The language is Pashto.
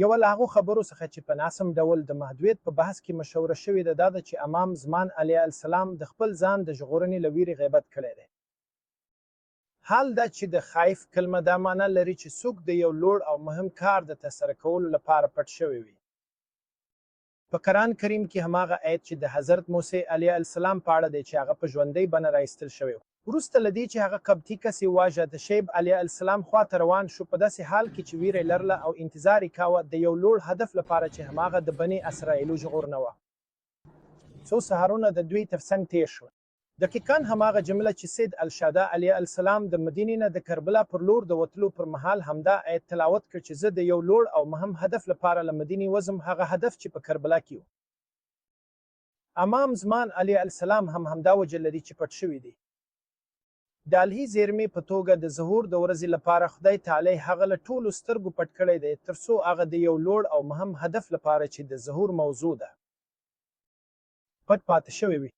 یوه له هغو خبرو څخه چې په ناسم ډول د مهدویت په بحث کې مشهوره شوې ده دا ده چې امام زمان علیه السلام د خپل ځان د ژغورنې له ویرې غیبت کړی دی. حال دا چې د خایف کلمه دا معنی لري چې څوک د یو لوړ او مهم کار د ترسره کولو لپاره پټ شوی وي. په قران کریم کې هماغه ایت چې د حضرت موسی علیه السلام په اړه دی چې هغه په ژوندۍ بنه را ایستل شوی و. وروسته له دې چې هغه قبطي کس یې واژه، د شعیب علیه السلام خوا ته روان شو، په داسې حال کې چې ویره یې لرله او انتظار یې کاوه د یو لوړ هدف لپاره چې هماغه د بني اسرایلو ژغورنه وه. څو سهارونه د دوی تر څنګ تېر شول. دقیقاً هماغه جمله چې سید الشهدا علیه السلام د مدینې نه د کربلا پر لور د وتلو پر مهال همدا ایت تلاوت کړ چې زه د یو لوړ او مهم هدف لپاره له مدینې وځم هغه هدف چې په کربلا کې و. امام زمان علیه السلام هم همدا وجه لري چې پټ شوي دي. د الهي زیرمې په توګه د ظهور د ورځې لپاره خدای تعالی هغه له ټولو سترګو پټ کړی دی تر څو هغه د یو لوړ او مهم هدف لپاره چې د ظهور موضوع ده پټ پاتې شوی وي.